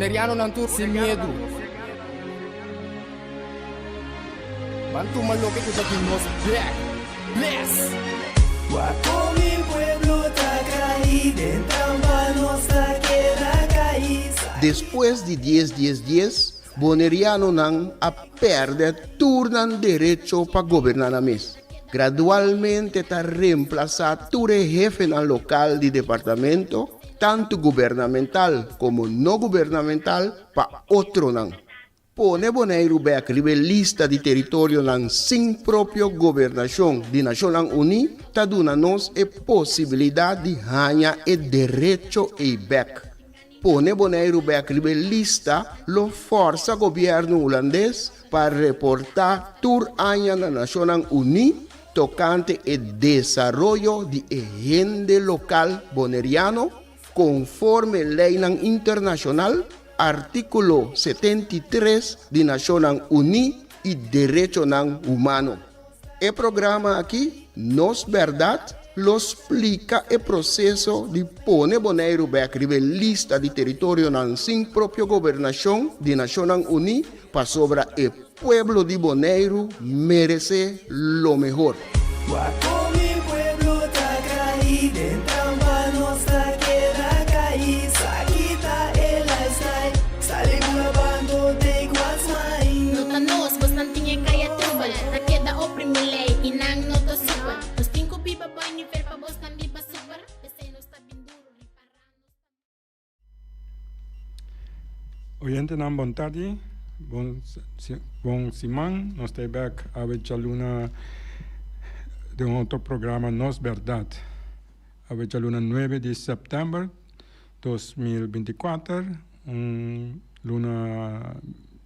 Bonerianonan tur sin miedu. Ban tuma loke ku ta di nos bek. Bless! Wak kon mi pueblo ta kai den trampa nos ta keda kai. Despues di dies dies dies, Bonerianonan a pèrdè tur nan derecho pa goberná nan mes. Gradualmente ta remplasá tur e hefenan lokal di departamento, tantu gubernamental komo no gubernamental, pa otronan. Pone Boneiru bèk riba e lista di teritorionan sin propio gobernashon di Nashonnan Uní ta duna nos e posibilidat di haña e derecho ei bèk. Pone Boneiru bèk riba e lista lo fòrsa gobièrnu hulandes pa reportá tur aña na Nashonnan Uní tokante e desaroyo di e hende lokal boneriano konforme leinan internashonal, artíkulo 73 di Nashonnan Uní i derechonan humano. E programa aki, Nos Bèrdat, lo splika e proseso di pone Boneiru bèk riba e lista di teritorionan sin propio gobernashon di Nashonnan Uní pasobra e pueblo di Boneiru meresé lo mehor. Wak kon mi pueblo ta kai den trampa nos ta keda kai sa kita e lifestyle sali bula bando take what's mine. No ta nos, bosnan tin e kaya trubel Ta keda oprimi lei i nan no ta supel Nos tin ku biba boi nivel pa bosnan biba super P'esei nos ta bin duru ripará nos ta. Oyentenan bon tardi, bon bon siman, nos ta bek awe djaluna den un otro programa Nos Berdad. Awe djaluna nuebe di sèptèmber 2024, un luna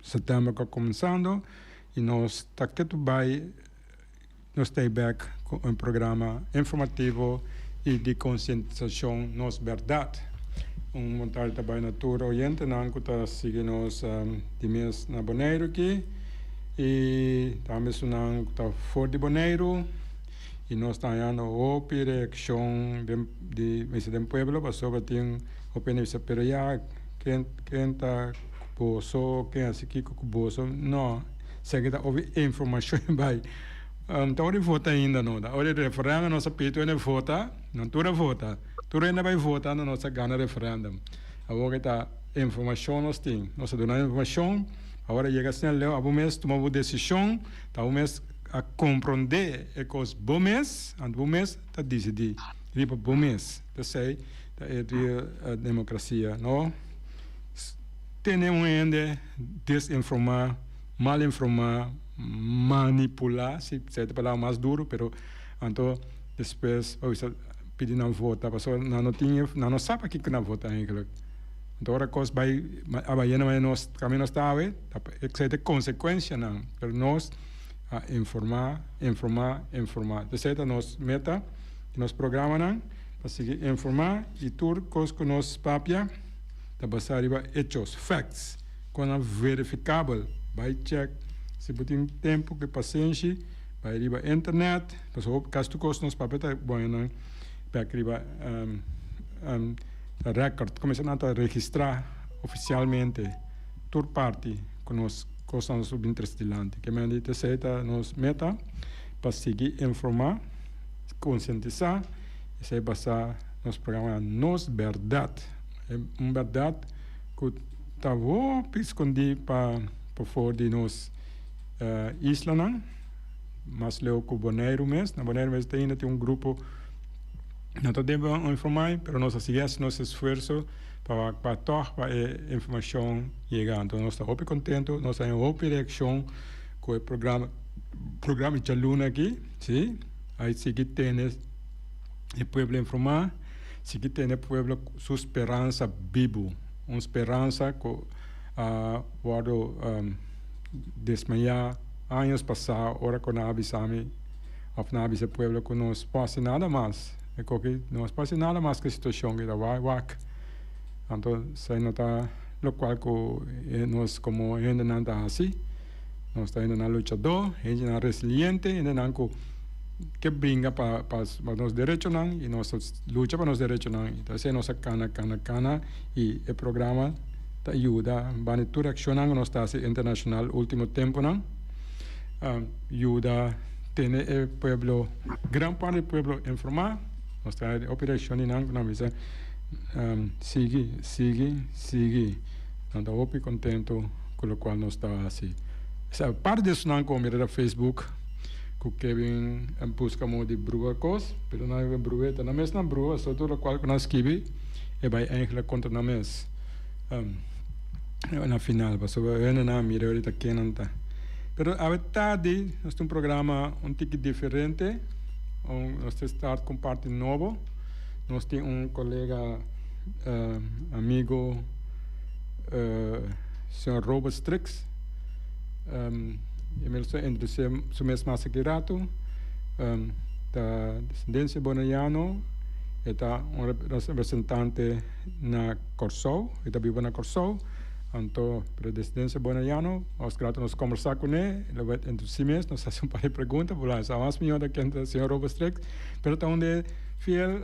sèptèmber ku a kuminsando i nos ta ketu bai nos ta bek ku un programa informativo i di konsientisashon Nos Bèrdat. Un bon tardi ta bai na tur oyentenan ku ta sigui nos di mes na Boneiru aki i tambe esunnan ku ta for di Boneiru i nos ta hañando hopi reakshon den di mester den pueblo pasobra tin hopi hende bisa pero ya ken ken ta ku boso ken hasi kiko ku boso no. Esaki ta hopi informacion bay. Ta ora di vota ainda no. Ta ora di referendum nos a pidi tur hende vota, nan tur a vota. Tur hende a bay vota anto nos a gana referendum. Awor ke ta informacion nos tin. Nos a duna informacion, awor a yega asina leu abo mes tuma bo decision, ta abo mes a compronde e cos bo mes, anto bo mes ta dicidi riba bo mes. P'esey ta e real democracia no. Tene un hende desinformá, mal informá, manipulá, si esei ta palabra mas duru, pero anto despues bo bisa pidi nan vota pasobra nan no tin nan no sa pakiko nan vota eigenlijk. Anto ora kos bai a bai yendo manera nos kaminda nos ta awe ta esei ta e konsekuensianan, pero nos a informá, informá, informá. Esei ta nos meta di nos programanan pa sigui informá i tur kos ku nos papia. Ta basá riba hechos, facts, ku nan verifikabel. Bai check si bo tin tempu ku pasenshi, bai riba internet, pasobra hopi kas tur kos nos papia ta boña nan bek riba record, kuminsá nan ta registrá ofisialmente tur parti ku nos kosnan nos bin tres dilanti. Ke men di esei ta nos meta pa sigui informá, konsientisá, esei basá nos programa Nos Bèrdat. E un bèrdat ku ta hopi skondí pa for di nos islanan, mas leu ku Boneiru mes. Na Boneiru mes te ainda tin un grupo no ta debe informá, pero nos a sigui hasi nos esfuerso pa pa tòg pa e informashon yega. Anto nos ta hopi kontentu, nos a haña hopi reakshon ku e programa programa djaluna aki, si, a sigui tene e pueblo informá. Sigui tene pueblo su speransa bibu, un speransa ku a wòrdu desmayá años pasá ora ku nan a bisa mi òf nan a bisa e pueblo ku nos por hasi nada mas, e koki nos por hasi nada mas ku e situashon ku ta wak. Anto esei no ta lokual ku nos komo hendenan ta hasi. Nos ta hendenan luchadó, hendenan resiliente, hendenan ku ke bringa pa pa nos derechonan i nos ta lucha pa nos derechonan. I ta esei nos a kana, kana, kana i e programa. Ta yuda banda di tur accionnan cu nos ta haci internacional ultimo temponan, yuda tene e pueblo, gran parti di pueblo informa. Nos ta hopi reaccion di nan cu nan bisa sigui, sigui, sigui. Nan ta hopi contento cu locual nos ta haci. Esaki parti di esunnan cu mira na Facebook cu Kevin a busca modo di bruha cos, pero nan a bruha ta nan mes nan bruha, so tur locual cu nan skibi e bay eigenlijk contra nan mes. Na final pasobra hende nan a mira ahorita ken nan ta. Pero awe tardi nos tin un programa un tiki diferente, nos ta start cu un parti nobo. Nos tin un colega amigo señor Robert Strix, e mester a introduci su mes mas aki rato, ta descendencia Bonaiano, e ta un representante na Kòrsou, e ta biba na Kòrsou, anto pero descendencia Bonaiano, nos grato nos kombersá kuné, lo bai introducí mes, nos hasi un par di pregunta, por lo sa mas mihó ta ken ta señor Robert Strix, pero ta un di e fiel,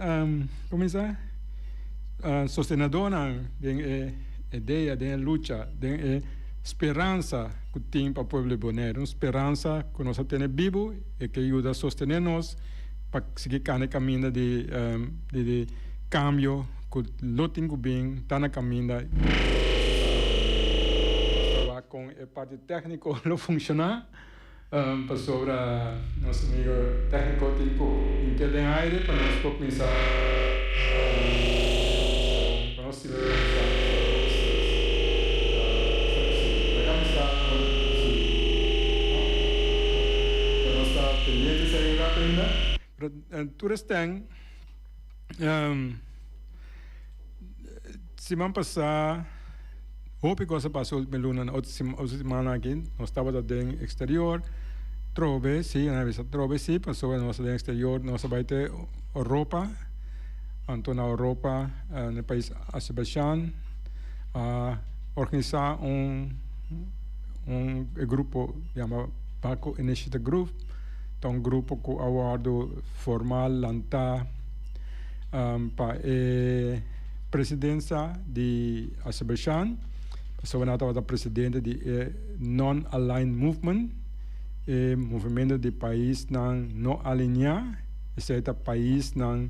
komo bisa, sostenedónan den e idea, den e lucha, den e speransa ku tin pa pueblo di Boneiru, un speransa ku nos a tene bibu i ke yuda sostené nos pa sigui kana e kaminda di di kambio ku lo tin ku bin ta na kaminda. Nos ta wak kon e parti tèkniko lo funshoná pasobra nos amigo tèkniko tin ku limpiá den aire pa nos por kuminsá pa nos sibi kuminsá. Nos ta pendiente esei un rato ainda. Pero tur esten. Siman pasá hopi kos a pasa ultimo luna otro siman aki nos tabata den exterior trobe si nan a bisa trobe si pasobra nos ta den exterior nos a bai te Europa anto na Europa na e pais Azerbaijan a organisa un un grupo yama Baku Initiative Group. Ta un grupo ku a wòrdu formá, lantá, pa e presidensia di Azerbaijan, pasobra nan tabata presidente di e Non-Aligned Movement, e movementu di paisnan no alineá, esei ta paisnan,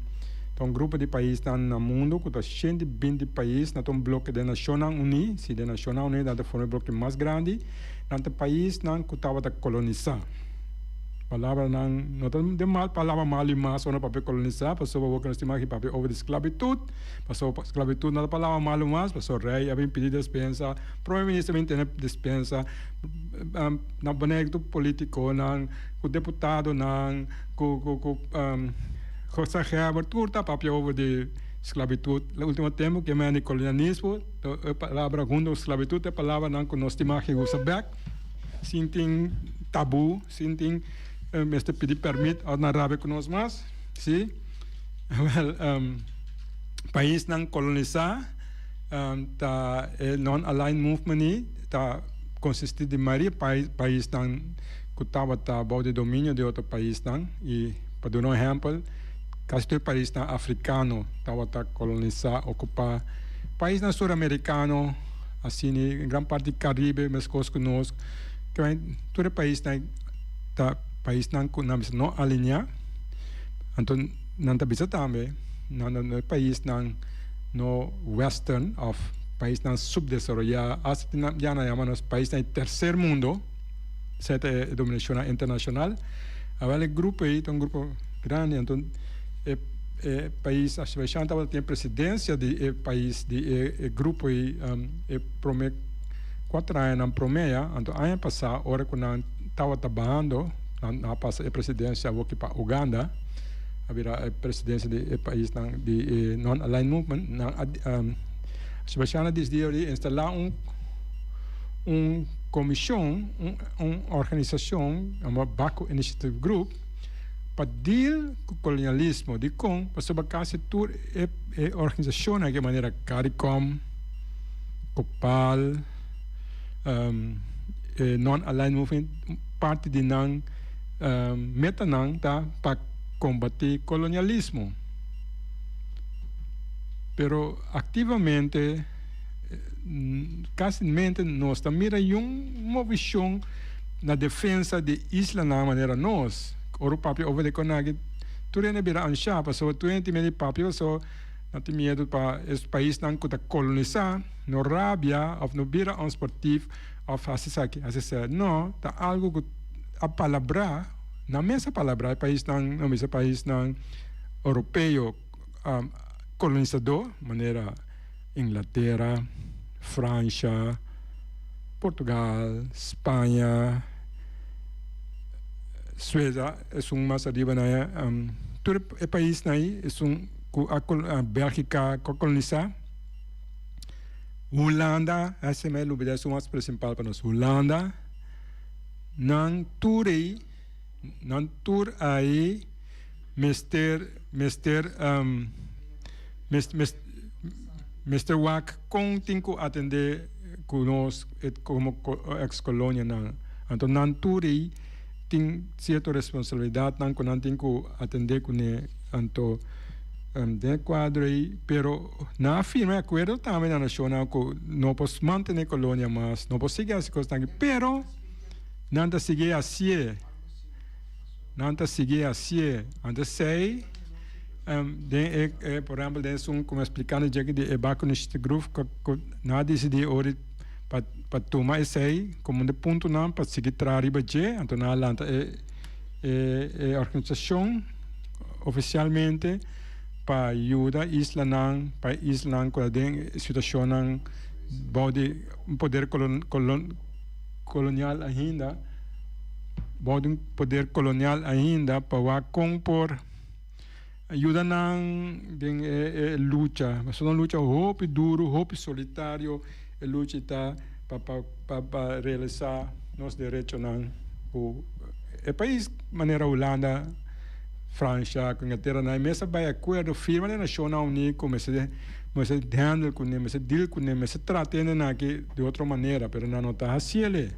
ta un grupo di paisnan na mundu ku ta 120 pais, nan ta un bloke den Nashonnan Uní, si den Nashonnan Uní nan ta forma e bloke mas grandi, nan ta paisnan ku tabata kolonisá. Palabranan no ta den mal palabra malu i mas ora papia kolonisá, pasobra awor ku nos tin mas ki papia over di sklabitut, pasobra sklabitut no ta palabra malu mas, pasobra rei a bin pidi despensa, prome minister a bin tene despensa, na Boneiru tur politikonan, ku deputadonan, ku ku ku José Herbert tur ta papia over di sklabitut. Ultimo tempu ke men di kolonialismo, e palabra huntu ku sklabitut e palabranan ku nos tin mas ki usa bek. Sin tin tabu, sin tin mester pidi permit of nan rabia ku nos mas, si. Wel, paisnan kolonisá ta e Non-Aligned Movement ei ta konsistí di mayoria paisnan ku tabata bou di dominio di otro paisnan i pa duna un ehèmpel kasi tur e paisnan afrikano tabata kolonisá, okupá. Paisnan suramerikano. Asina gran parti di Caribe meskos ku nos, tur e paisnan ta paisnan ku nan bisa no alineá, anto nan ta bisa tambe nan ta e paisnan no western òf paisnan supdesaroyá, asta nan ya nan yama nos paisnan di terser mundo, esei ta e dominashonnan internashonal. Awel e grupo ei ta un grupo grandi, anto e E pais Azerbaijan tabata tin e presidencia di e pais di e grupo ei e prome cuater añanan prome ya. Anto aña pasa ora cu nan tabata bahando nan a pasa e presidencia awoki pa Uganda a bira e presidencia di e paisnan di e Non-Aligned Movement nan a Azerbaijan a disidi di instala un un comision un un organisacion yama Baku Initiative Group. Pa deal ku kolonialismo. Dikon? Pasobra kasi tur e e organisashonnan aki manera Caricom, Copal, e Non-Aligned Movement, parti di nan metanan ta pa kombatí kolonialismo. Pero aktivamente. Casi mente nos ta mira yun movicion na defensa di islanan manera nos. Ora papia over di konaki tur hende bira ansha pasobra tur hende tin miedu di papia pasobra nan tin miedu pa e paisnan ku ta kolonisa no rabia of no bira onsportief of hasi esaki hasi esei. No, ta algu ku a palabrá, nan mes a palabrá e paisnan, no bisa paisnan oropeo kolonisadó manera. Inglatera, Fransha, Portugal, Spaña, Sueda esun mas ariba na e tur e paisnan ei esun ku a Belgika ku a kolonisa Hulanda esei mi a lubida esun mas prinsipal pa nos Hulanda nan tur ei nan tur ai mester mester mester wak kon tin ku atendé ku nos komo eks kolonianan. Anto nan tur ei tin sierto responsabilidatnan ku nan tin ku atendé kuné. Anto den e kuadro ei pero nan a firma e akuerdo tambe na nashonnan ku no por mantené kolonia mas, no por sigui hasi kosnan aki pero nan ta sigui hasié. Nan ta sigui hasié. Anto esei den e e por ehempel den esun ku mi a splika na dje di e Bakunishte Groep ku ku nan a disidí ori pa pa tuma esei komo un di puntonan pa sigui traha riba dje. Anto nan a lanta e e e organisashon ofisialmente pa yuda islanan pa islanan ku ta den situashonnan bou di un poder kolon kolon kolonial ainda. Bou di un poder kolonial ainda pa wak kon por yuda nan den e lucha. Pasobra un lucha hopi duru, hopi solitario e lucha ta pa pa pa realisa nos derechonan ku e pais manera Hulanda, Fransha ku Inglatera nan e mes a bai akuerdo firma den Nashonnan Uní ku mester mester handle kuné, mester deal kuné, mester trata hende aki di otro manera pero nan no ta hasiel.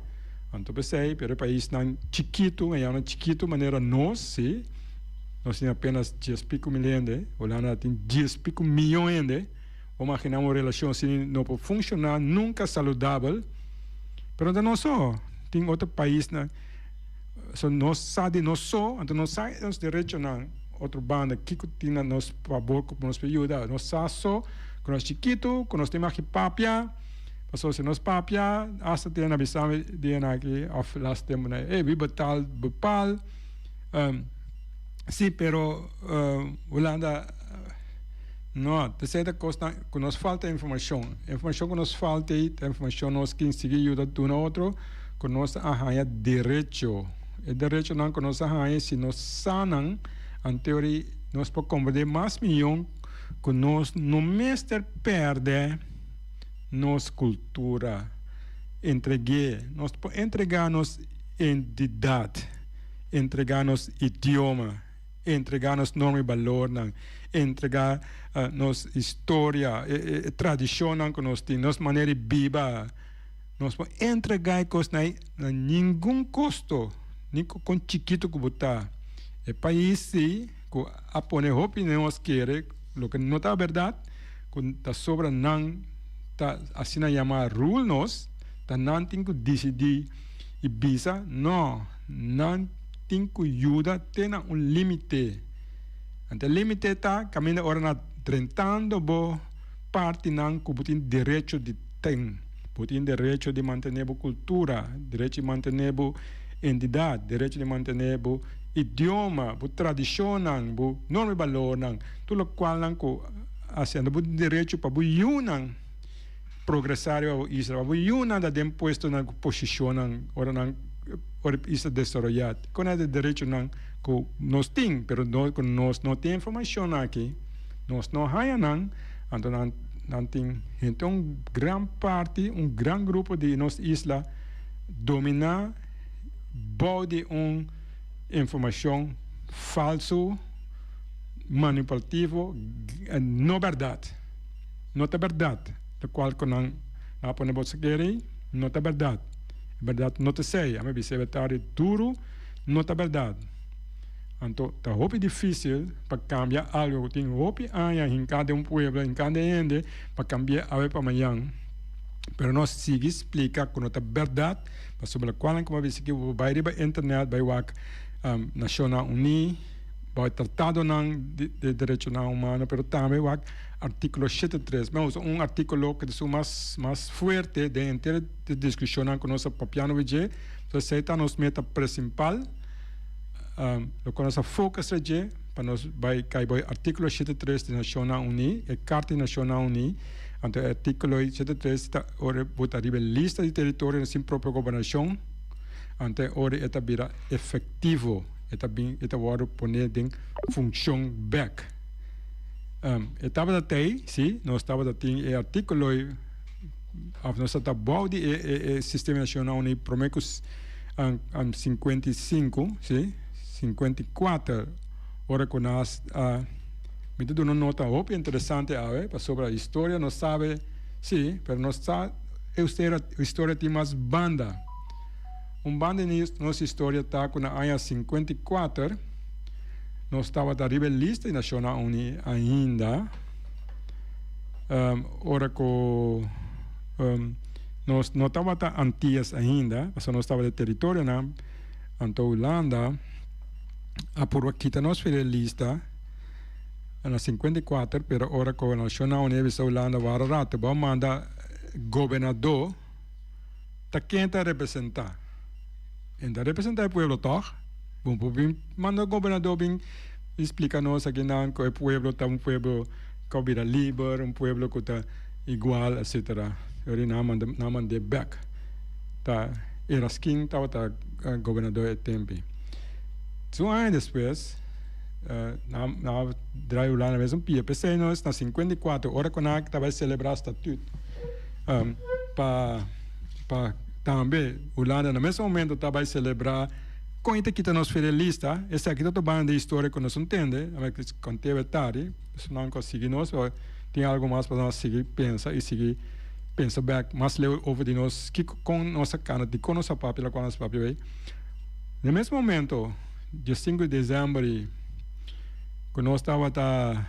Anto p'esei, pero e paisnan chikitu, e yanan chikitu manera nos, sí, nos tin apenas dies pico mil hende, Hulanda tin dies pico miyon hende, bo magina un relacion asina no por funciona nunca saludabel, pero no ta nos so, tin otro paisnan, so nos sa di nos so, anto nos sa nos derechonan, otro banda kico tin na nos fabor cu nos por yuda, nos sa so cu nos chikitu, cu nos tin maki papia. Pasobra si nos papia, asta te na bisa mi dianan aki of las temponan, ey wi betaal bepaal. Si, pero Hulanda no, ta cierto cosnan cu nos falta informacion. Informacion cu nos falta ey ta informacion nos kin sigui yuda duna otro cu nos a haya derecho. E derechonan cu nos a haya si nos sa nan, anteori nos por comprende mas miyon cu nos no mester perde. nos kultura, entreg'é, nos por entregá nos entidat, entregá nos idioma, entregá nos norma i balornan, entregá nos historia, e tradishonnan ku nos tin, nos manera di biba. Nos por entregá e kosnan ei na ningun kosto, ni kon chikitu ku bo ta. E pais ei ku a pone hopi nos kere loke no ta bèrdat. Ku ta sobra nan ta asina yamá rule nos, ta nan tin ku disidí i bisa no, nan tin ku yuda te na un límite. Anto e límite ta kaminda ora nan drentando bo partinan ku bo tin derecho di ten. Bo tin derecho di mantené bo kultura, derecho di mantené bo entidat, derecho di mantené bo idioma, bo tradishonnan, bo norma i balornan, tur lokualnan ku Haciendo bo derecho pa bo yunan progresa riba bo isla, pa bo yunan ta den puestonan ku posishonnan ora nan ora e isla desaroyá. Kon e derechonan ku nos tin, pero no ku nos no tin informashon aki, nos no haña nan, anto nan nan tin henter un gran parti, un gran grupo di nos isla dominá bou di un informashon falsu. Manipulativo no berdad. No ta berdad locual cu nan a pone bo kere ei no ta berdad. E berdad no ta esey. Ami bisa e berdad duro no ta berdad. Anto ta hopi dificil pa cambia algo cu tin hopi aña hinca den un pueblo hinca den hende pa cambia awe pa mañan. Pero nos sigui splika ku no ta bèrdat, pasobra lokualnan ku bo a bisa aki bo por bai riba internet bai wak Nashonnan Uní, bai tratadonan di derechonan humano, pero tambe wak artíkulo shete tres. Mi a usa un artíkulo ku ta esun mas mas fuerte den henter e diskushonnan ku nos a papiando over dje. So esei ta nos meta presimpal, lokual nos a focus riba dje pa nos bai kai bai artíkulo shete tres di Nashonnan Uní, e Karta di Nashonnan Uní. Anto e artíkulo shete tres ta ora bo ta riba e lista di teritorionan sin propio gobernashon, anto e ora e ta bira efektivo, e ta bin e ta wòrdu poné den funshon bèk. E tabata tei, si, nos tabata tin e artíkulo òf nos ta bou di e sistema di Nashonnan Uní promé ku 55, si, 54, ora ku nas a Mi ta duna un nota hopi interesante awe pasobra historia nos sabe si, pero nos sa e historia tin mas banda. Un banda di nos historia ta ku na aña 54 nos tabata riba e lista di Nashonnan Uní ainda ora ku nos no tabata Antillas ainda pasobra nos tabata e teritorionan anto Hulanda a purba kita nos for e lista na 54 pero ora ku Nashonnan Uní a bisa Hulanda wara rato bo a manda gobernadó ta ken ta representá? E ta representá e pueblo tòg? Bo por bin manda gobernadó bin splika nos akinan ku e pueblo ta un pueblo ku a bira liber, un pueblo ku ta igual etcetera. E ora nan manda nan mand'é bèk. Ta Eraskin tabata gobernadó e tempi. Su aña despues nan nan a drai Hulanda mes un pia. P'esei nos na 54 ora ku nan tabata selebrá statut pa pa tambe Hulanda na mes momento ta bai selebrá kon i ta kita nos federalista. Esaki ta otro banda di historia ku nos no tende, kont'é e tardi, esnan ku a sigui nos tin algu mas pa nos sigui pensa i sigui pensa bek mas leu over di nos kiko kon nos a kana dikon nos a papia lokual nos a papia bay. Na e mes momento 15 di desèmber ku nos tabata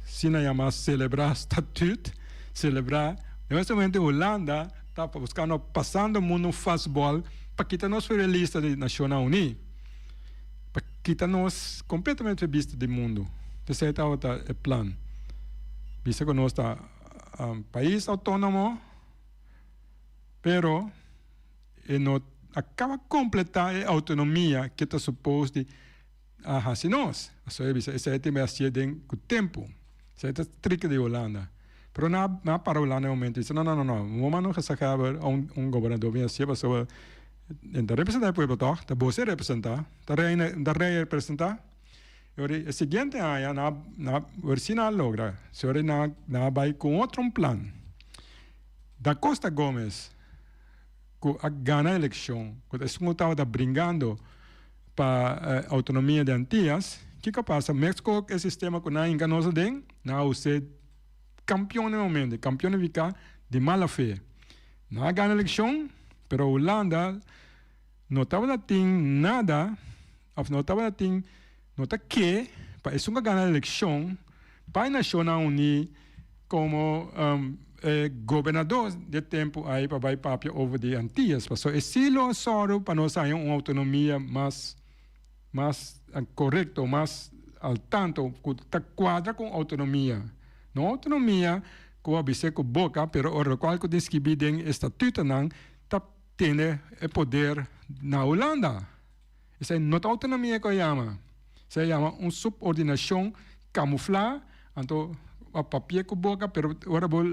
asina yama selebrá statut selebrá na e mes momento Hulanda ta buskando pasando mundu un fastball pa kita nos for e lista di Nashonnan Uní pa kita nos kompletamente for e bista di mundu. Esei tabata e plan. Bisa ku nos ta un pais outónomo, pero e no a kaba kompletá e outonomia ke ta supos di a hasi nos. Pasobra e bisa esei tin bai hasié den ku tempu. Esei ta triki di Hulanda. Pero nan a para Hulanda e momento i bisa no no no no, bo no gezaghebber un gobernador bin hasié pasobra e ta representá e pueblo tòg, ta bo e representá, ta rei e representá. E ora e siguiente aña nan a wor si nan a logra, si ora nan a bai ku otro un plan. Da Costa Gomez ku a gana elekshon, ku ta esun ku tabata bringando pa outonomia di Antias, kiko a pasa? Mexico e sistema ku nan a hinka nos aden, nan a us'é kampion den momento, kampion nifiká di mala fe. Nan a gana elekshon, pero Hulanda no tabata tin nada òf no tabata tin, no ta ke pa esun ku a gana elekshon pa e Nashonnan Uní komo e gobernador di e tempu ei pa bai papia over di Antias. Pasobra e si lo a sòru pa nos haña un outonomia mas mas korekto, mas al tanto ku ta kuadra ku un outonomia. No outonomia ku a bis'é ku boka, pero ora lokual ku tin skibí den e statutonan ta tene e poder na Hulanda. Esei no ta outonomia ku a yama. Esei a yama un subordinashon kamuflá, anto a papia ku boka, pero ora bo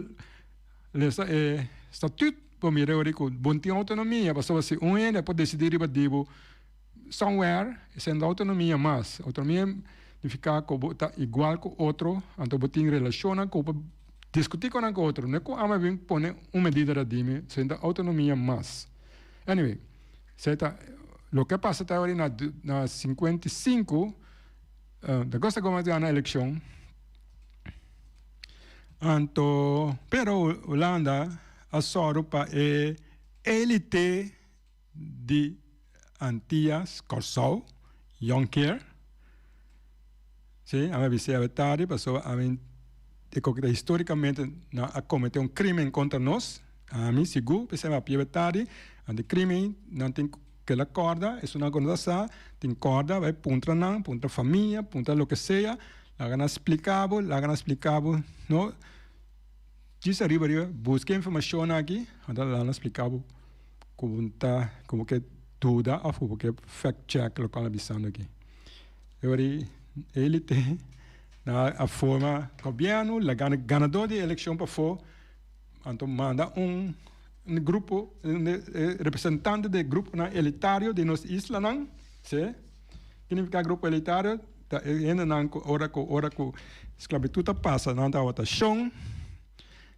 lesa e statut bo mira ora ku bo no tin outonomia, pasobra si un hende por desidí riba di bo somewhere, esei no ta outonomia mas. Outonomia nifiká ku bo ta igual ku otro, anto bo tin relashonnan ku bo por diskutí ku nan ku otro. No ku amo a bin pone un medida riba di mi, esei no ta outonomia mas. Anyway. Esei ta loke a pasa ta ora na na 55 Da Costa Gomez gana elekshon anto pero Hulanda a sòru pa e elite di Antias Kòrsou Jonker si ami a bisa awe tardi pasobra ami e koke ta historikamente nan a komete un krimen kontra nos. Ami sigur p'esei mi a pia tardi, anto crimen nan tin keda corda, esun nan ku no ta sa tin corda bai puntra nan, puntra famia, puntra loke sea, laga nan splica bo, laga nan splica bo, no djis ariba ariba buska e informacion aki anto laga nan splica bo ku bo ta ku bo ke duda of ku bo ke fact check loke nan a bisando aki. E ora ei elite nan a forma gobierno laga ganador di e eleccion pafo. Anto manda un grupo, un representante di e gruponan elitario di nos islanan, si. Ki nifiká grupo elitario? Ta e hendenan ku ora ku ora ku sklabitut a pasa nan tabata shon,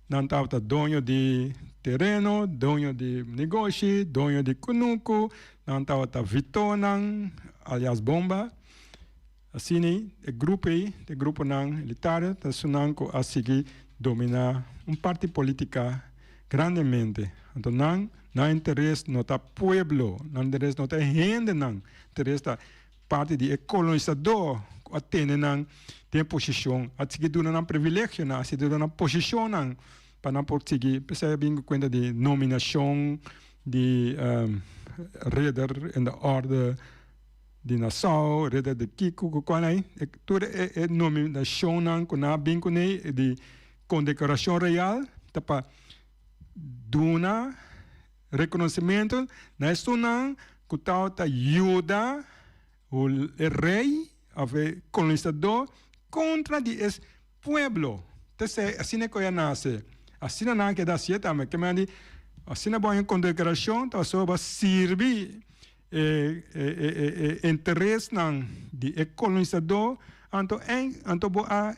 nan tabata doño di tereno, doño di negoshi, doño di kunuku, nan tabata vitonan, alias bomba. Asina e grupo ei, e gruponan elitario, ta esunnan ku a sigui dominá un parti polítika grandemente. Anto nan, nan interes no ta pueblo, nan interes no ta e hendenan, interes ta parti di e kolonisadó ku a tene nan den e posishon, a sigui duna nan privilegionan, a sigui duna nan posishonnan pa nan por sigui. P'esei a bin ku kuenta di nominashon di ridder in de orde. Di Nassau, Ridder di Kiko ku kual ei, tur e nominashonnan ku nan a bin kuné di kondekorashon real ta pa duna rekonosementu na esunnan ku tabata yuda e rei òf e kolonisadó kontra di e pueblo. T'esei asina ku e a nase, asina nan a keda hasié tambe. Ke men di asina bo haña kondekorashon ta pasobra bo a sirbi. E interesnan di e kolonisadó, anto anto bo a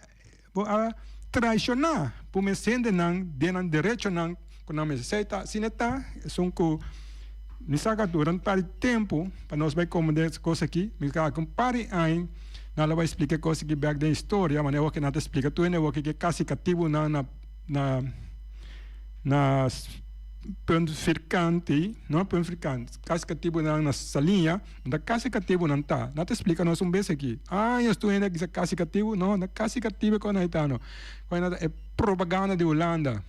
bo a traishoná bo mes hendenan den nan derechonan ku nan mester. Esei ta asina ta esun ku mi saka durante par di tempu pa nos bai komprendé es kos aki. Mi saka un par di aña nan lo bai splika e kos aki bèk den historia, manera awor ku nan ta splika tur hende awor ke kasi katibunan na na na punt firkante, no punt firkante, kasi katibunan na Saliña, unda kasi katibunan ta. Nan ta splika nos un bes aki. Años tur hende a bisa kasi katibu, no, no kasi katibu kon haitano. Kon ta e propaganda di Hulanda.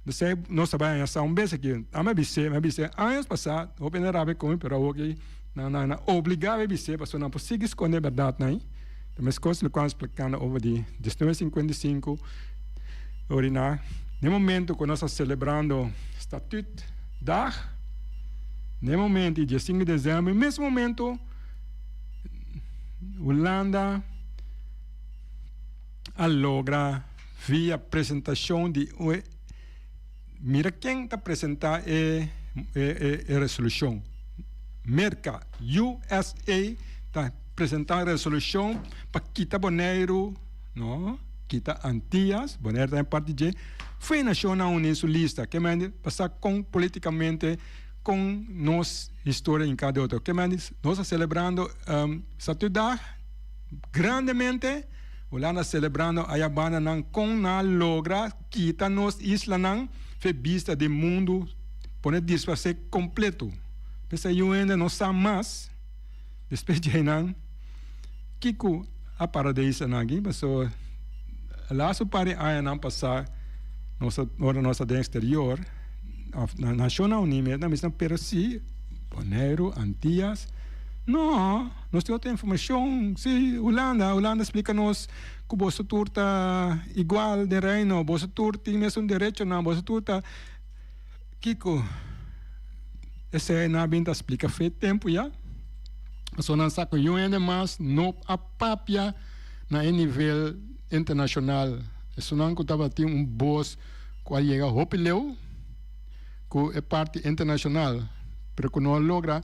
Esei nos ta bai haña sa un bes aki. Ami a bis'é, mi a bis'é años pasá, hopi hende a rabia ku mi, pero awor ki nan nan a obligá mi bis'é pasobra nan por sigui skonde e bèrdatnan ei. Ta meskos lokual mi splikando over di diesnuebe sinkuenta i sinku, ora na e momento ku nos ta selebrando Statuutdag, na e momento di diesinku di desèmber, e mes momento Hulanda a logra via presentashon di un mira ken ta presentá e e resolushon, Merka, USA, ta presentá resolushon pa kita Boneiru, no, kita Antias, Boneiru ta den parti dje, fo'i Nashonnan Uní su lista, ke mende pa sa kon politikamente kon nos historia hinká den otro, ke mende nos ta selebrando Statuutdag grandemente. Hulanda celebrando aya banda nan con nan a logra kita nos islanan fe bista den mundo pone disfase completo. P'esei yu hende no sa mas despues di einan kico a para den islanan aki pasobra laatste par di añanan pasa nos a ora nos ta den exterior of na Nacionnan Uní mes nan bisa pero si Boneiru, Antillas no. Nos tin otro informacion. Si, Hulanda. Hulanda splica nos cu boso tur ta igual den Reino. Boso tur tin mesun derechonan. Boso tur ta. Kico? Esey nan a bin ta splica fe tempo ya. Pasobra nan sa cu niun hende mas no a papia na e nivel internacional. Esunnan cu tabatin un bos cu a yega hopi leu. Ku e parti internashonal, pero ku no a logra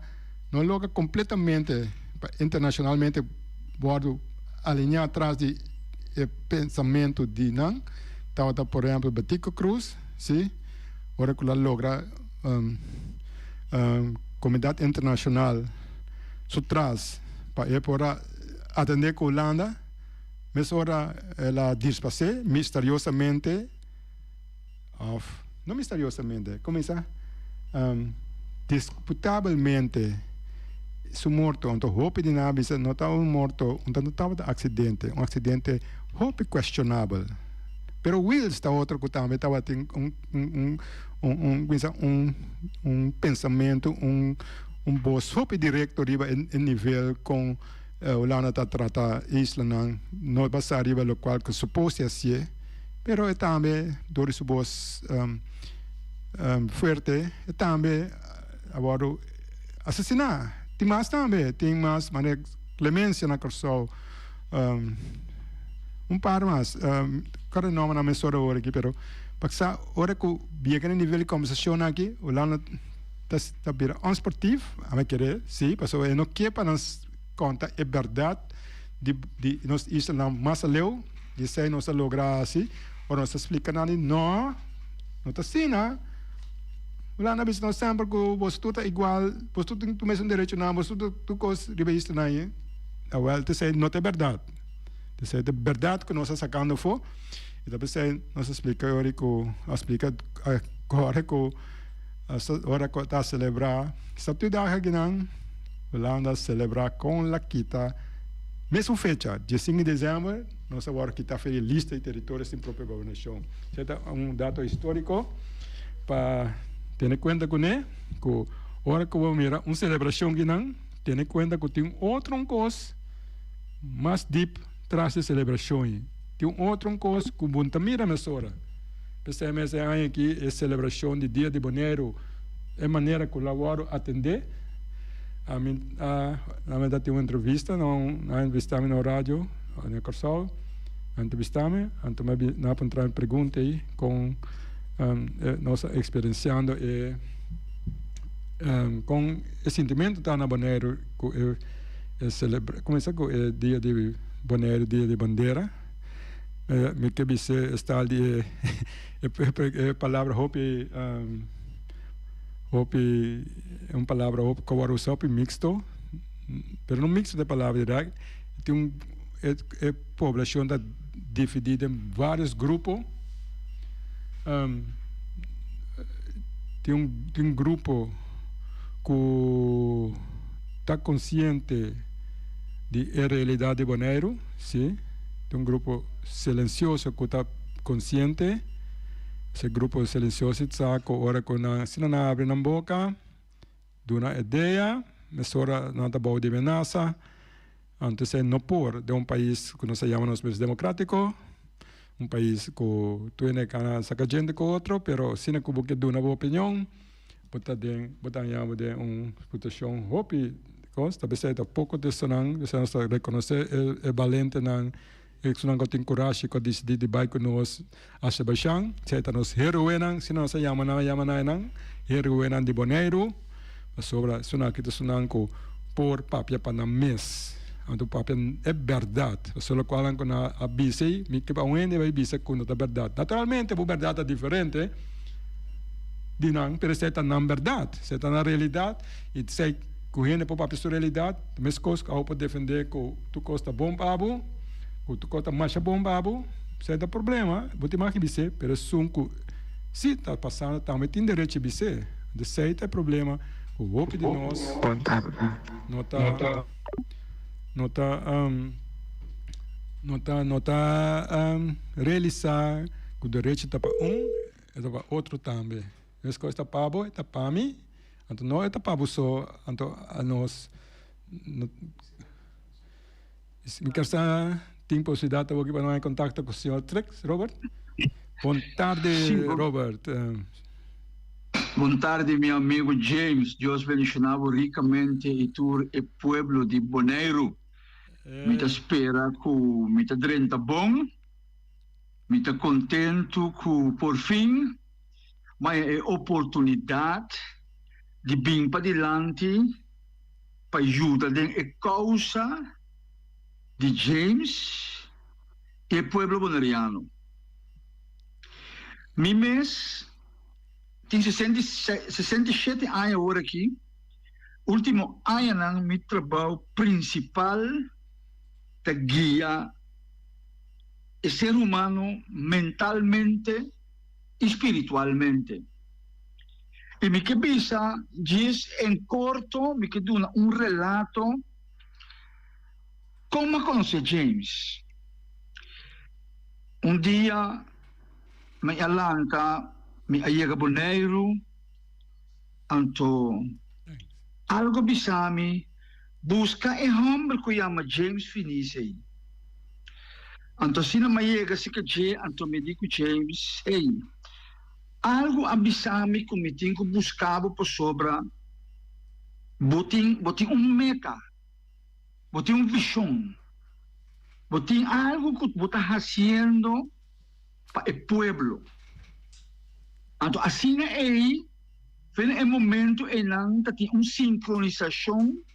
no a logra kompletamente pa internashonalmente wòrdu alineá tras di e pensamentu di nan, tabata por ehèmpel Betico Croes, si, ora ku lo a logra komunidat internashonal su tras pa e por a atendé ku Hulanda, mesora el a dispas'é misteriosamente. Of, no misteriosamente, kuminsá disputabelmente su morto. Anto hopi di nan a bisa no ta un morto, un no tabata aksidente, un aksidente hopi kuestionabel. Pero Wiels ta otro ku tambe tabatin un un un un kuminsa un un pensamentu un un bos hopi direkto riba e e nivel kon Hulanda ta trata islanan no basá riba lokual ku supos di hasié pero e tambe dor di su bos fuerte e tambe a wòrdu asesiná. Tin mas tambe tin mas manera Clemencia na Kòrsou. Un par mas, kada nòmber nan mester ora aki, pero paksa ora ku yega na e nivel di kòmbersashon aki, Hulanda ta ta bira onsportief, ami a kere si, pasobra e no ke pa nos konta e bèrdat di di nos islanan mas aleu, di esei nos a logra hasi, ora nos ta splika nan di no, no ta asina, Hulanda a bisa nos semper ku boso tur ta igual, boso tur tin tur mesun derechonan, boso tur tur kos riba e islanan ahi. Awel, t'esei no ta e bèrdat. T'esei ta e bèrdat ku nos a sakando afó. I ta p'esei nos a splika ora ku a splika ora ku ora ku ta selebrá Statuutdag akinan, Hulanda a selebrá kon la kita mesun fecha, diesinco di desèmber, nos a wòrdu kitá for di e lista di teritorio sin propio gobernashon. Esei ta un dato históriko pa tene kuenta kuné ku ora ku bo mira un selebrashon akinan, Tene kuenta ku tin otro un kos mas dip tras di selebrashon ei. Tin un otro un kos ku bo no ta mira mesora. P'esei mes e aña aki e selebrashon di Dia di Boneiru, e manera ku lo a wòrdu atendé. Ami a ami ta tin un entrevista na un nan a entrevistá mi na un radio na Kòrsou. Nan a entrevistá mi, anto mi a bin nan a puntra mi pregunta ei kon nos a eksperensiando e kon. E sintimentu ta na Boneiru ku e e selebra kuminsá ku e dia di Boneiru dia di bandera mi ke bis'é e stal di e e palabra hopi hopi un palabra hopi ku a wòrdu usá hopi mixto pero no mixto ta e palabra dirèkt tin un e e poblashon ta dividí den vários grupo tin un tin un grupo ku ta konsiente di e realidat di Boneiru, si, tin un grupo silensioso ku ta konsiente, esei grupo silensioso sa ku ora ku nan asina nan abri nan boka duna idea, mesora nan ta bou di menasa, anto esei no por den un pais ku nos ta yama nos mes demokratiko, un pais ku tur hende kana saka djente ku otro, pero asina ku bo ke duna bo opinion. Bo ta den, bo ta haña bo den un situashon hopi kos, ta p'esei ta poko di esonan, p'esei nos ta rekonosé e e balentenan, esunnan ku tin kurashi ku a disidí di bai ku nos Azerbaijan, esei ta nos heroenan, asina nos a yama nan, a yama nan einan, heroenan di Boneiru, pasobra esunnan aki ta esunnan ku por papia pa nan mes, anto papia e bèrdat, pasobra lokualnan ku nan a bisa ei, mi ke pa un hende bai bisa ku no ta bèrdat, naturalmente bo bèrdat ta diferente. di nan, pero esei ta nan bèrdat, esei ta nan realidat, i esei ku hende por papia su realidat, ta meskos ku abo por defendé ku tur kos ta bon pa abo, ku tur kos ta masha bon pa abo, esei ta problema, bo tin mag bis'é, pero esun ku si ta pasando tambe tin derecho di bis'é, esei ta e problema ku hopi di nos no ta no ta no ta no ta realisá ku derecho ta pa un. E ta pa otro tambe. Meskos ta pa bo, e ta pa mi, anto no e ta pa bo so, anto anos no. Mi kier sa tin posibilidat awoki pa no haña kontakto ku señor Trix, Robert. Bon tarde, Robert. Bon tarde mi amigo James, Dios bendiciona bo ricamente y tur e pueblo di Boneiru. Mi ta spera cu mi ta drenta bon. Mi ta kontentu ku porfin m'a haña e oportunidat di bin padilanti pa yuda den e kousa di James i e pueblo boneriano. Mi mes tin 67 aña awor aki, ultimo añanan mi trabou prinsipal ta guia e ser humano mentalmente i spiritualmente. I mi ke bisa djis en korto, mi ke duna un relato kon m'a konosé James. Un dia. Mi a lanta, mi a yega Boneiru, anto algo bisa mi, Buska e hòmber ku yama James Finis ei. Anto asina mi a yega serka dje, anto mi di ku James, Hey, algo a bisa mi ku mi tin ku buska bo pasobra bo tin, bo tin un meta. Bo tin un vishon. Bo tin algu ku bo ta hasiendo pa e pueblo. Anto asina ei, fe na e momento einan ta tin un sinkronisashon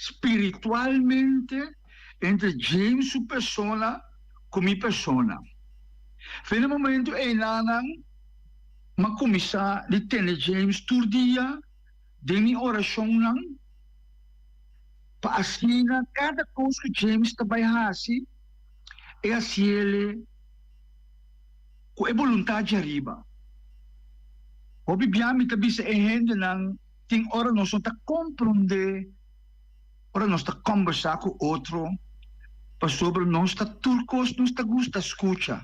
spiritualmente entre James su persona ku mi persona. Fe na e momento einanan m'a kuminsá di tene James tur dia den mi orashonnan. Pa asina kada kos ku James ta bai hasi, e hasiele ku e boluntat djariba. Hopi bia mi ta bisa e hendenan tin ora nos no ta komprondé ora nos ta kòmbersá ku otro, pasobra nos ta tur kos nos ta gusta skucha.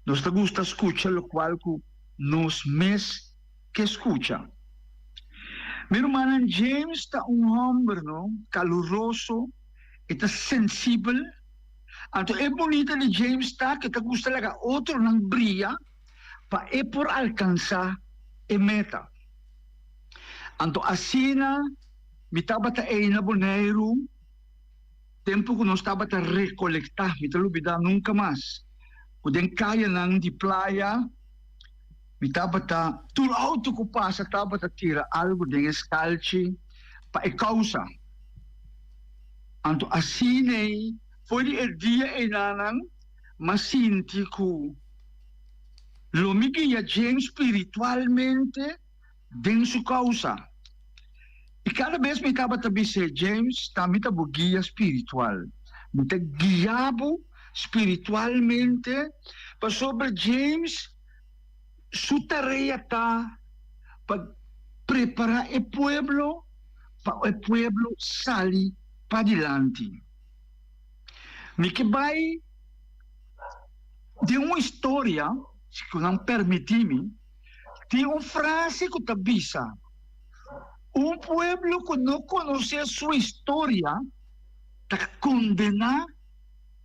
Nos ta gusta skucha lokual ku nos mes ke skucha. Mi rumannan James ta un hòmber no kaluroso, e ta sensibel. Anto e bunita di James ta ku e ta gusta laga otronan bria pa e por alkansá e meta. Anto asina mi tabata ei na Boneiru tempu ku nos tabata rekolektá, mi ta lubidá nunka mas, ku den kayanan di playa, Mi tabata, tur auto ku pasa tabata tira algu den e skalchi pa e kousa. Anto asina ei, for di e dia einanan, m'a sinti ku lo mi guia James spiritualmente den su kousa. I kada bes mi tabata bis'é, James, ta mi ta bo guia spiritual. Mi ta guia bo spiritualmente pasobra James su tarea ta pa prepara e pueblo pa e pueblo sali padilanti. Mi ke bai den un historia, si ku nan permiti mi, tin un frase ku ta bisa, Un pueblo ku no konosé su historia ta kondená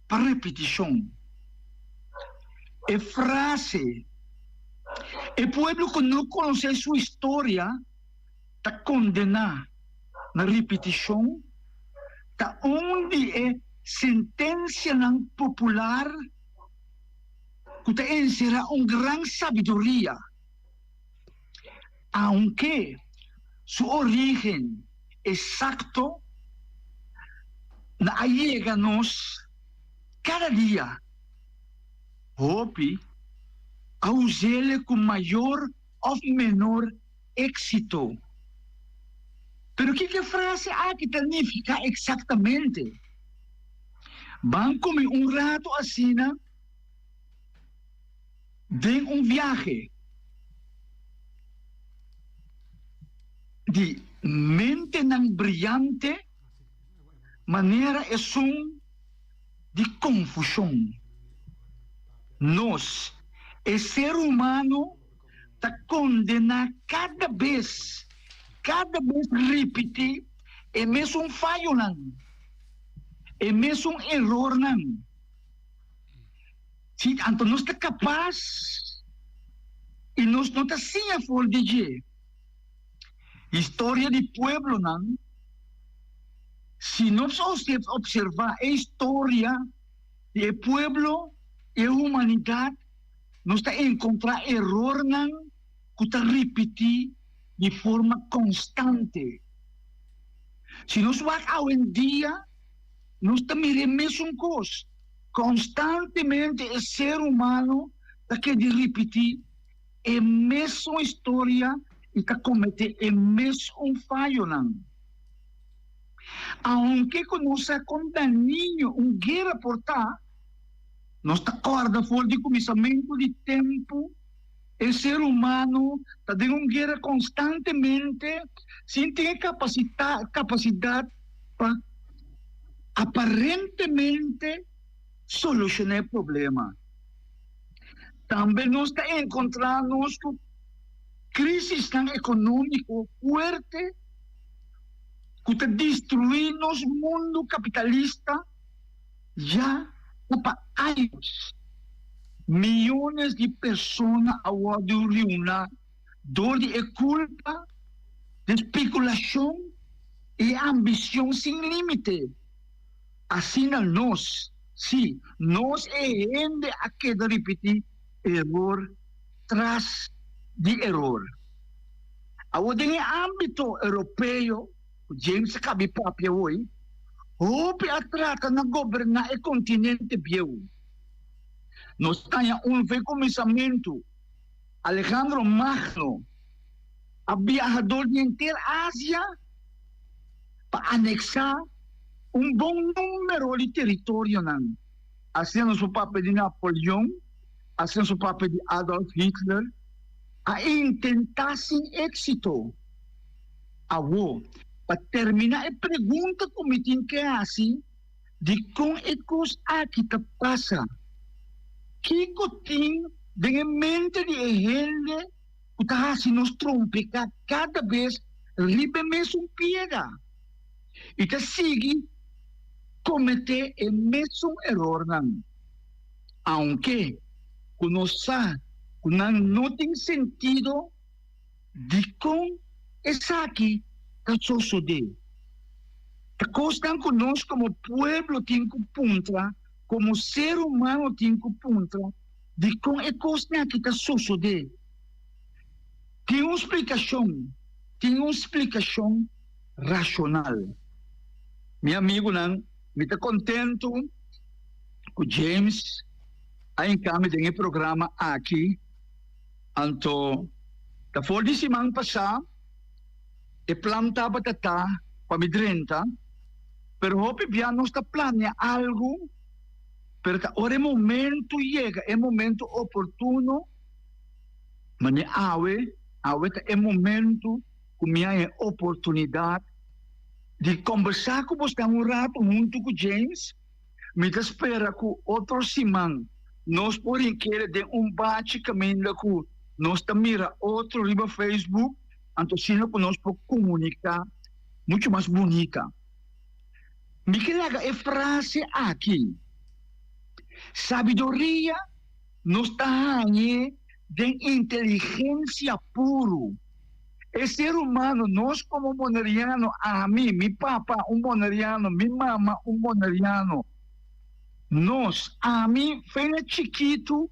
pa repetishon. E frase E pueblo ku no konosé su historia ta kondená na ripitishon ta un di e sentensianan popular ku ta enserá un gran sabiduria. Aunke su orígen esakto na a yega nos kada dia, hopi a us'el ku mayor òf menor éksito. Pero kiko e frase aki ta nifiká eksaktamente? Ban ku mi un ratu asina. Den un viahe di mentenan briyante manera esun di confusion, nos, e ser humano, ta condena cada bes, cada bes ripiti e mesun fayonan, e mesun erornan. Si, anto nos ta kapas i nos no ta siña for di dje. Historia di pueblonan, Si nos opservá e historia di e pueblo i e humanidat, nos ta enkontrá erornan ku ta ripití di forma konstante. Si nos wak awendia, nos ta mira e mesun kos. Konstantemente e ser humano ta keda ripití e mesun historia i ta kometé e mesun fayonan. Aunke ku nos sa kon dañino un guera por ta, nos ta kòrda for di kuminsamentu di tempu e ser humano ta den un guera konstantemente sin tin e kapasidat pa aparentemente solushoná e problema. Ta. Tambe nos ta enkontrá nos ku krisisnan ekonómiko fuerte ku ta destruí nos mundu kapitalista ya ku pa años. Miyones di persona a wòrdu riuná dor di e kulpa di spekulashon i e ambishon sin límite. Asina nos, sí, nos e hende a keda ripití eror tras di eror. Awor den e ámbito europeo ku James a kabi papia hoy, hopi a trata na goberná e kontinente bieu. Nos taña un fe kuminsamentu, Alejandro Magno a biaha dor di henter Asia pa aneksá un bon número di teritorionan. Asina nos por papia di Napoleon, asina nos por papia di Adolf Hitler, a intentá sin éksito. Awor, pa terminá e pregunta ku mi tin ke hasi, Dikon e kos aki ta pasa? Kiko tin den e mente di e hende ku ta hasi nos trompeká kada bes riba e mesun piedra i ta sigui kometé e mesun erornan, aunke ku nos sa ku nan no tin sentido? Dikon esaki ta sosodé? Ta kosnan ku nos komo pueblo tin ku puntra, komo ser humano tin ku puntra, dikon e kosnan aki ta sosodé? Tin un splikashon, tin un splikashon rashonal. Mi amigunan, mi ta kontentu ku James a hinka mi den e programa aki. Anto, ta for di siman pasá e plan tabata ta pa mi drenta, pero hopi bia nos ta plania algu, pero ta ora e momento yega, e momento oportuno, mane awe, awe ta e momento ku mi haña e oportunidat di kombersá ku bosnan un ratu huntu ku James. Mi ta spera ku otro siman nos por hinkere den un bachi kaminda ku nos ta mira otro riba Facebook, anto asina ku nos por komuniká muchu mas bunita. Mi ke laga e frase aki, Sabiduria nos ta hañ'é den inteligensia puru. E ser humano, nos como boneriano, ami, mi papa un boneriano, mi mama un boneriano, nos, ami, fena chikitu,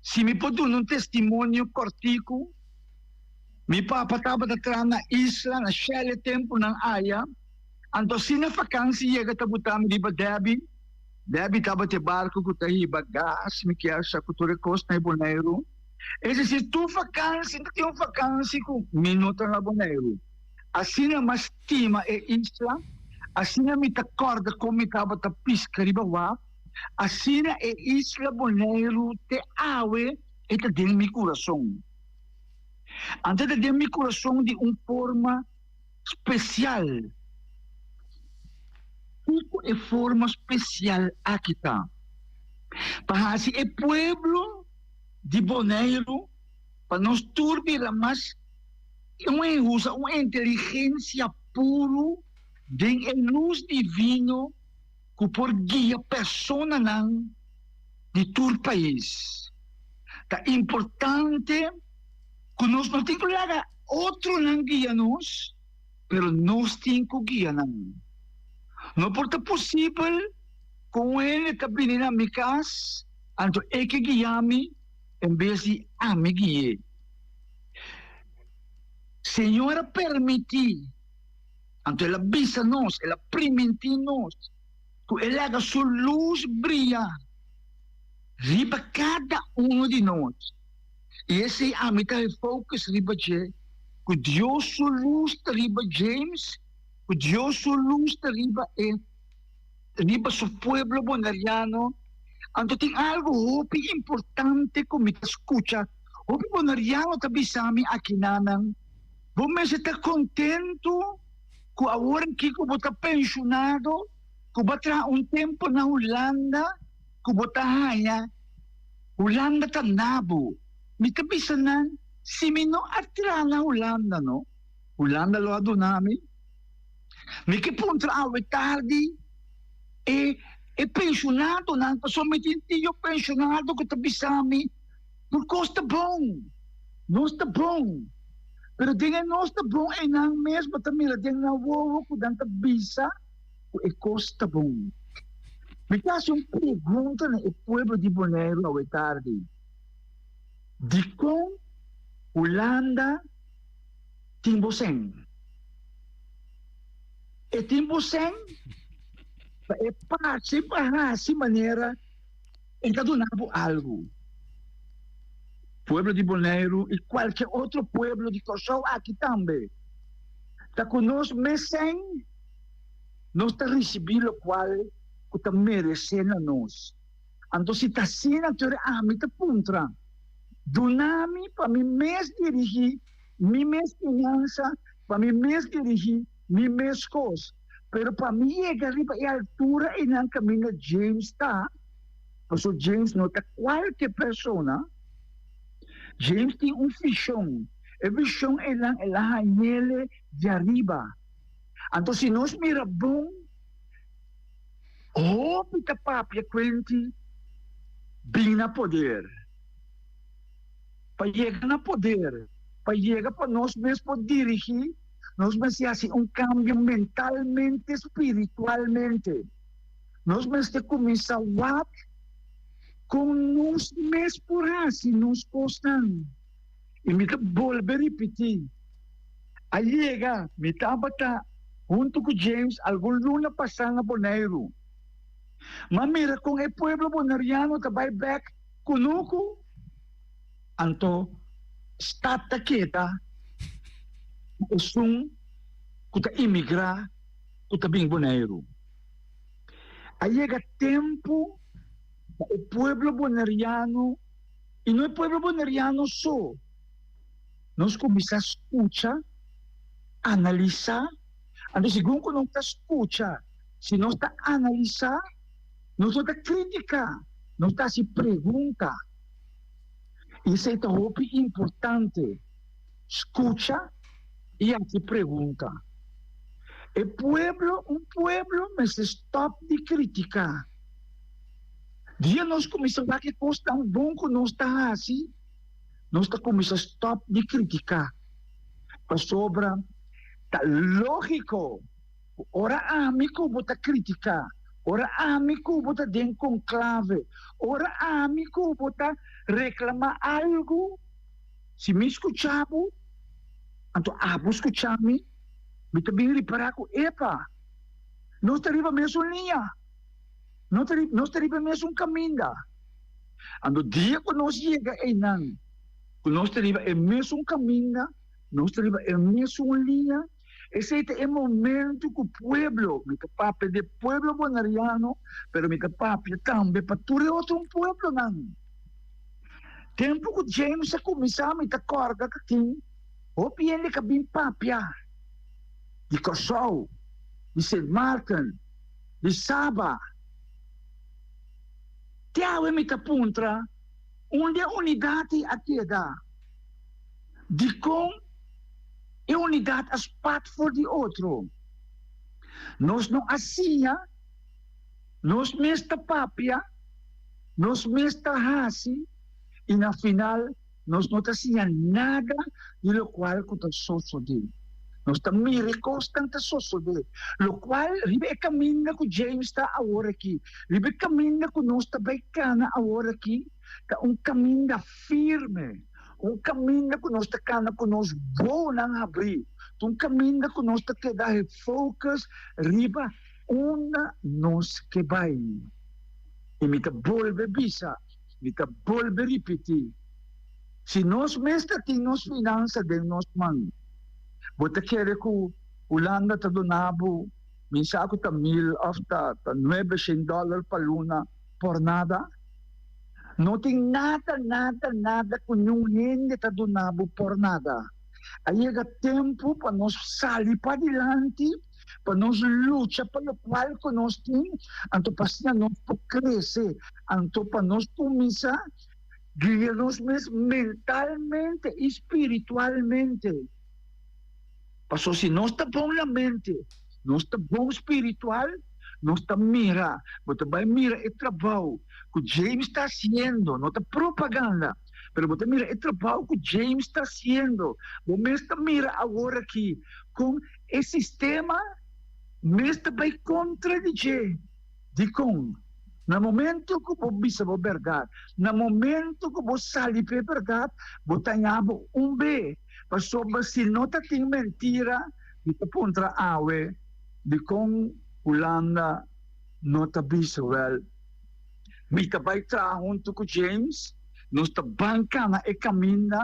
si mi por duna un testimonio cortico, mi papa tabata traha na isla, na Shell e temponan aya, anto asina vakantie yega ta buta mi riba Debbie, Debbie tabata e barco cu ta hiba gas, mi kier sa cu tur e cos na e Boneiru. Es decir, tur vakansi no tin un vakansi ku mi no ta na Boneiru. Asina mi a stima e isla, asina mi ta kòrda kon mi tabata piska riba waf, asina e isla Boneiru te awe e ta den mi kurason. Anto e ta den mi kurason di un forma spesial. Kiko e forma spesial aki ta? Pa hasi e pueblo di Boneiru pa nos tur bira mas un usa un inteligensia puru den e lus divino ku por guia personanan di tur pais. Ta importante ku nos no tin ku laga otronan guia nos, pero nos tin ku guia nan. No por ta posibel ku un hende ta bini na mi kas Anto e ke guia mi en bes di ami gui'é. Señor a permití, anto el a bisa nos, el a primintí nos ku e laga su lus bria riba kada uno di nos. I esei ami ta e focus riba dje, ku Dios su lus ta riba James, ku Dios su lus ta riba e. riba su pueblo boneriano, anto tin algo hopi importante ku mi ta skucha hopi boneriano ta bisa mi akinanan, bo mester ta kontentu ku awor aki ku bo ta penshunado, ku bo a traha un tempu na Hulanda, ku bo ta haña. Hulanda ta na bo. Mi ta bisa nan, si mi no a traha na Hulanda no, Hulanda lo a duna mi. Mi ke puntra awe tardi e e penshonadonan, pasobra mi tin tio penshonado ku ta bisa mi, Tur kos ta bon, nos ta bon. Pero den e nos ta bon einan mes bo ta mira den nan wowo ku nan ta bisa ku e kos ta bon. Mi ta hasi un pregunta na e pueblo di Boneiru awe tardi, Dikon Hulanda tin bo sèn? E tin bo sèn pa e parse pa hasi manera e ta duna bo algu. Pueblo di Boneiru i kualke otro pueblo di Kòrsou aki tambe ta ku nos mes sèn. Nos ta risibí lokual ku ta meresé na nos. Anto si ta asina, tur ami ta puntra, Duna mi pa mi mes dirigí mi mes finansa, pa mi mes dirigí mi mes kos. Pero pa mi yega riba e altura einan kaminda James ta, pasobra James no ta kualke persona, James tin un vishon, e vishon einan el a hañ'ele di ariba. Anto si nos mira bon, hopi ta papia kuenti bin na poder. Pa yega na poder, pa yega pa nos mes por dirigí, nos mester hasi un kambio mentalmente, spiritualmente. Nos mester kuminsá wak kon nos mes por hasi nos kosnan. I mi ta bolbe ripití, A yega, mi tabata huntu ku James algun luna pasá na Boneiru. M'a mira kon e pueblo boneriano ta bai bèk kunuku, anto stat ta keda ku esun ku ta imigrá ku ta bin Boneiru. A yega tempu pa e pueblo boneriano, i no e pueblo boneriano so, Nos kuminsá skucha, analisá. Anto segun ku nos ta skucha, si nos ta analisá, nos no ta kritiká, nos ta hasi pregunta. I esei ta hopi importante, skucha i hasi pregunta. E pueblo, un pueblo mester stòp di kritiká. Dia nos kuminsá wak e kosnan bon ku nos ta hasi, nos ta kuminsá stòp di kritiká, pasobra ta lógiko ku ora ami ku bo ta kritiká, ora ami ku bo ta den konklave, ora ami ku bo ta reklamá algu, si mi skucha bo, anto abo skucha mi, mi ta bin ripará ku, epa, nos ta riba mesun liña, nos ta riba e mesun kaminda. Anto dia ku nos yega einan, ku nos ta riba e mesun kaminda, nos ta riba e mesun liña, esei ta e momentu ku pueblo, mi ta papia di e pueblo boneriano, pero mi ta papia tambe pa tur e otro pueblonan. Tempu ku James a kuminsá mi ta kòrda ku tin hopi hende ku a bin papia di Kòrsou, di Sint Maarten, di Saba. Te awe mi ta puntra unda e unidat ei a keda? Dikon e unidat a spat for di otro? Nos no a siña, nos mes ta papia, nos mes ta hasi i na final Nos no ta siña nada di lokual ku ta sosodé. Nos ta mira e kosnan ta sosodé. Lokual riba e kaminda ku James ta awor aki, riba e kaminda ku nos ta bai kana awor aki, ta un kaminda firme, un kaminda ku nos ta kana ku nos bounan habrí, ta un kaminda ku nos ta keda gefocus riba unda nos ke bai. I mi ta bolbe bisa. Mi ta bolbe ripití, si nos mes ta tin nos finansa den nos man, bo ta kere ku Hulanda ta duna bo, mi sa ku ta mil òf ta nuebeshen dòler pa luna por nada? No tin nada, nada, nada ku niun hende ta duna bo por nada. A yega tempu pa nos sali padilanti. pa nos lucha pa lokual ku nos tin, anto pa asina nos por krese, anto pa nos kuminsá Guia nos mes mentalmente i spiritualmente. Paso si nos ta bon na mente, nos ta bon spiritual, nos ta mira, bo ta bai mira e trabou ku James ta hasiendo, no ta propaganda, pero bo ta mira e trabou ku James ta hasiendo, bo mes ta mira awor aki kon e sistema mes ta bai kontra di dje. Dikon? Na momento ku bo bisa bo bèrdat, na momento ku bo sali pa e bèrdat, bo ta haña bo un be. Pasobra si no ta tin mentira, mi ta puntra awe, dikon Hulanda no ta bisa wèl, mi ta bai traha huntu ku James, nos ta ban kana e kaminda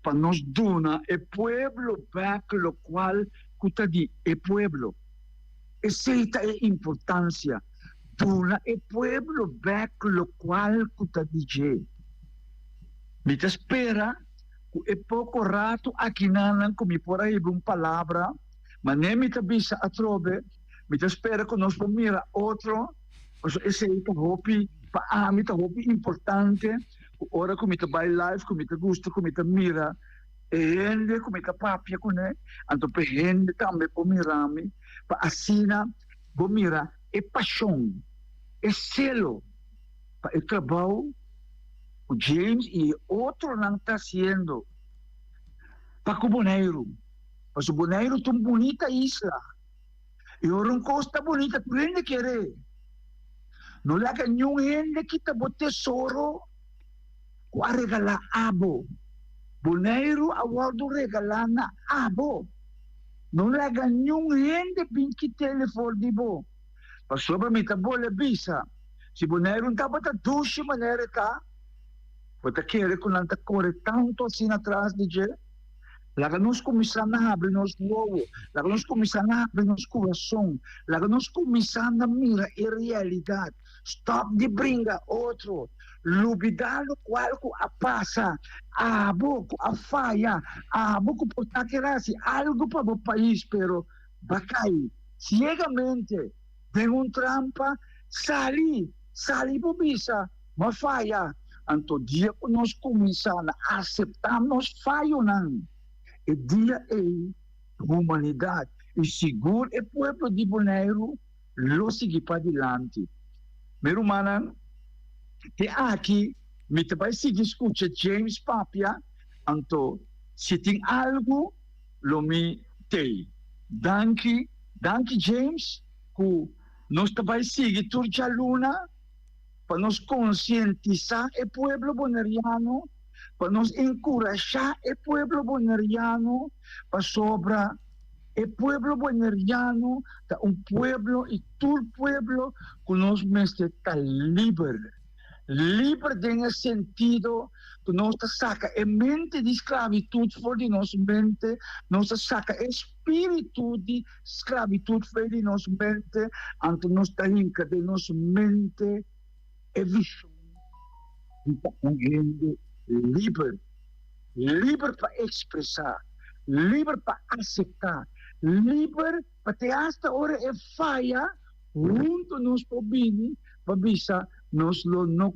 pa nos duna e pueblo bèk lokual ku ta di e pueblo. Esei ta e importansia, duna e pueblo bèk lokual ku ta di dje. Mi ta spera ku e poko ratu akinanan ku mi por a hiba un palabra, manera mi ta bisa atrobe, mi ta spera ku nos por mira otro, pasobra esei ta hopi, pa ami ta hopi importante ku ora ku mi ta bai live, ku mi ta gusta ku mi ta mira e hende ku mi ta papia kuné, anto pa e hende tambe por mira mi, pa asina bo mira e pashon, e selo pa e trabou ku James i e otronan ta hasiendo pa ku Boneiru. Pasobra Boneiru ta un bunita isla i ora un kos ta bunita tur hende kere. No laga niun hende kita bo tesoro ku a regalá abo. Boneiru a wòrdu regalá na abo. No laga niun hende bin kit'el for di bo. Pasobra mi ta bole bisa, si Boneiru no tabata dushi manera e ta, bo ta kere ku nan ta kore tantu asina tras di dje? Laga nos kuminsá na habri nos wowo, laga nos kuminsá na habri nos kurason, laga nos kuminsá na mira e realidat. Stòp di bringa otro, lubidá lokual ku a pasa, abo ku a faya, abo ku por ta kere hasi algu pa bo pais pero ba kai siegamente den un trampa, sali, sali bo bisa. No a faya. Anto dia ku nos kuminsá na aseptá nos fayonan, e dia ei humanidat i sigur e pueblo di Boneiru lo sigui padilanti. Mi rumannan, te aki mi ta bai sigui skucha James papia, anto si tin algu lo mi tei. Danki, danki James ku nos ta bai sigui tur djaluna. pa nos konsientisá e pueblo boneriano, pa nos enkurashá e pueblo boneriano, pasobra e pueblo boneriano ta un pueblo i tur pueblo ku nos mester ta liber. Liber den e sentido ku nos ta saka e mente di sklabitut for di nos mente, nos ta saka e spiritu di Sklabitut for di nos mente, anto nos ta hinka den nos mente e vishon di ta un hende liber, liber pa ekspresá, liber pa aseptá, liber pa te asta ora e faya, huntu nos por bini pa bisa nos lo no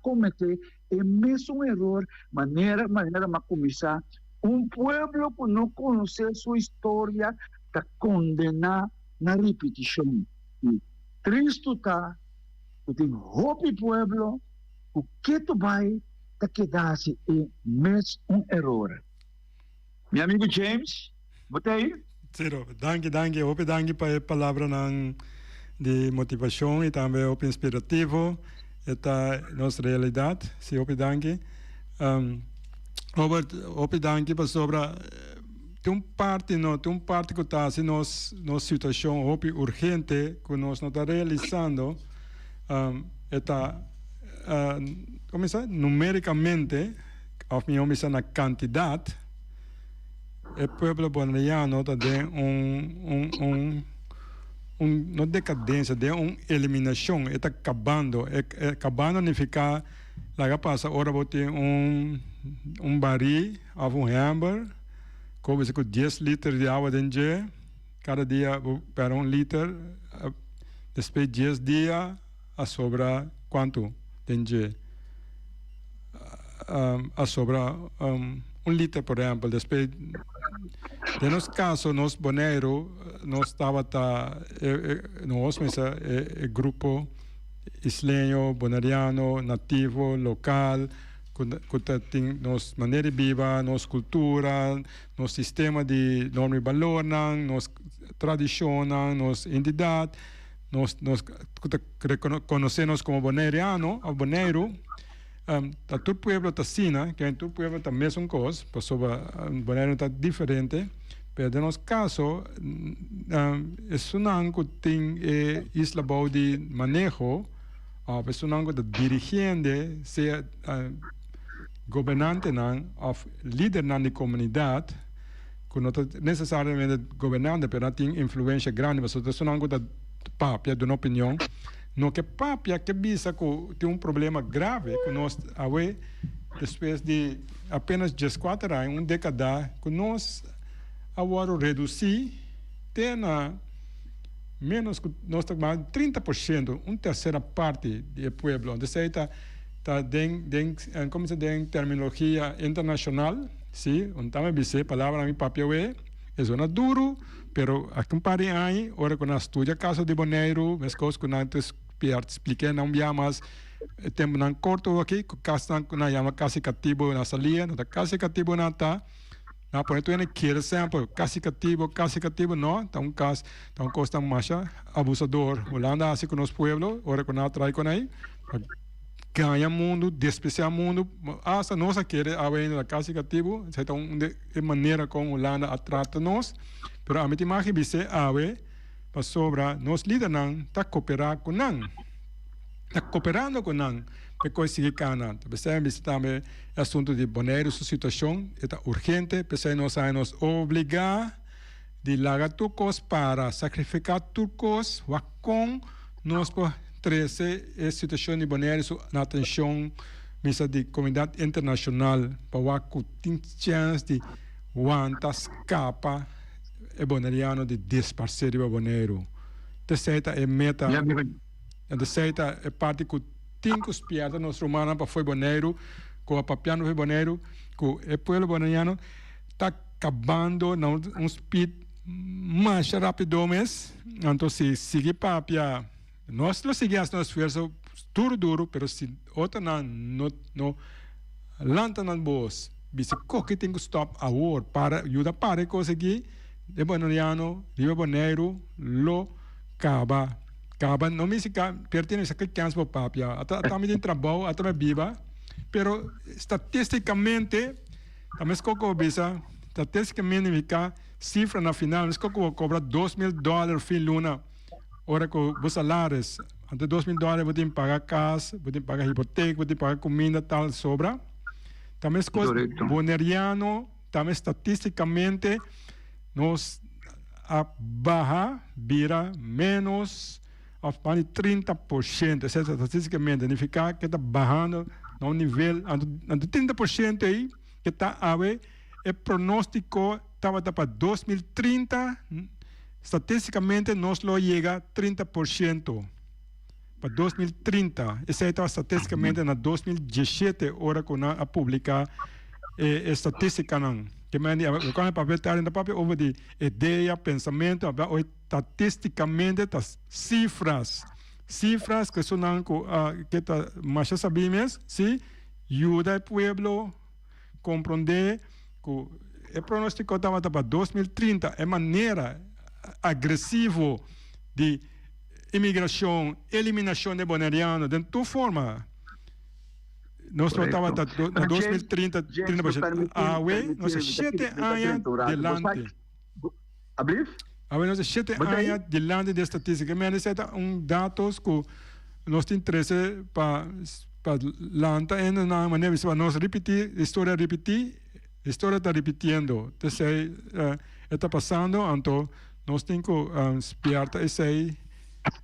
kometé e mesun eror manera manera m'a kuminsá. Un pueblo ku no konosé su historia ta kondená na ripitishon. I tristu ta ku tin hopi pueblo ku ketu bai ta keda hasi e mes un eror. Mi amigu James, bo ta ei? Sí, Robert. Danki, danki. Hopi danki pa e palabranan di motivashon i tambe hopi inspirativo. E ta nos realidat. Sí, hopi danki. Robert, hopi danki pasobra tin un parti no, tin un parti ku ta hasi nos nos situashon hopi urgente ku nos no ta realisando. E ta, komo mi sa, numerikamente òf mihó bisa na kantidat. E pueblo boneriano ta den un un un un no decadencia, den un eliminacion, e ta cabando, e e cabando nifica laga pasa ora bo tin un un bari of un hember cu bo bisa cu dies liter di awa den dje, cada dia bo perde un liter, despues dies dia a sobra cuanto den dje? a sobra un liter por ehempel. Despues den nos caso nos Boneiru nos tabata nos mester e grupo isleño boneriano nativo local cu ta tin nos manera di biba, nos cultura, nos sistema di norma y balornan, nos tradicionnan, nos identidad, nos nos cu ta reconoce nos como boneriano of Boneiru, ta tur pueblo ta asina, ke tur pueblo ta mesun cos, pasobra Boneiru ta diferente, pero den nos caso esunnan cu tin e isla bou di maneho of esunnan cu ta dirigiende sea gobernantenan of lidernan di comunidad cu no ta necesariamente gobernante pero nan tin influencia grandi pasobra esunnan cu ta papia duna opinion no ke papia ke bisa cu tin un problema grave cu nos awe despues di apenas dieskuater aña un decada cu nos a worde reduci te na menos cu nos ta mas di 30% un tercera parti di e pueblo entonces esey ta ta den den como se den terminologia internacional si un ta bis'e palabra mi papia awe e zona duro pero aki un par di aña ora cu nan studia caso di Boneiru mescos cu nan ta splica nan un bia mas e temponan corto aki cu casnan cu nan yama casi catibo na salia no ta casi catibo nan ta. Nan a pone tur hende kere semper, kasi katibo, kasi katibo, no, ta un kas, ta un kos tan masha abusador. Hulanda a hasi ku nos pueblo ora ku nan a trai kon ei, pa gaña mundu, despresiá mundu, asta nos a kere awe ainda ta kasi katibo, esei ta un di e manera kon Hulanda a trata nos, pero ami tin magi bis'é awe pasobra nos lidernan ta koperá ku nan. Ta koperando ku nan pa e kos sigui kana. Ta p'esei mi bisa tambe e asuntu di Boneiru su situashon e ta urgente, p'esei nos a nos obligá di laga tur kos para, sakrifiká tur kos wak kon nos por trese e situashon di Boneiru su na atenshon misa di komunidat internashonal pa wak ku tin chèns di wanta skapa e boneriano di disparsé riba Boneiru. T'esei ta e meta. Entonces ta e parti ku tin ku spierta nos rumannan pa fo'i Boneiru, ku a papiando fo'i Boneiru, ku e pueblo boneriano ta kabando na un speed masha rapido mes. Anto si sigui papia, nos lo sigui hasi nos esfuerso duru duru, pero si otronan no no lanta nan bos bisa koke tin ku stop awor, para yuda para e kos aki, e boneriano riba Boneiru lo kaba. Caba no mester ca pertenece a kens bo papia. Ata ata mi tin trabou, ata mi biba, pero statisticamente ta mes cu bo bisa, statisticamente mi ca cifra na final mes cu bo cobra 2000 dollar fin luna ora cu bo salaris. Anto 2000 dollar bo tin paga cas, bo tin paga hipoteek, bo tin paga cuminda tal sobra. Ta mes cos Boneriano tambe statisticamente nos a baha bira menos of mas di 30%, esei statisticamente nifica ke ta bahando na un nivel, anto 30% ei ke ta awe e pronostico tabata pa 2030 statisticamente nos lo yega 30% pa 2030, esei tabata statisticamente na 2017 ora ku nan a publica e statisticanan. Ke men di loke papia ta ta papia over di idea, pensamentu, a bai statisticamente ta cifras, cifras ku esunnan ku a ke ta masha sabí mes si yuda e pueblo komprondé ku e pronostiko tabata pa 2030 e manera agresivo di imigrashon, eliminashon di boneriano den tur forma. Nos lo tabata na 2030, 30%. Awe nos ta shete aña delante. Awe nos ta shete aña delante di e statistica. Mi a disi ta un datos ku nos tin trese pa pa lanta hende nan manera bisa pa nos ripiti, historia ripiti, historia ta ripitiendo. T'esei e ta pasando anto nos tin ku spierta esei.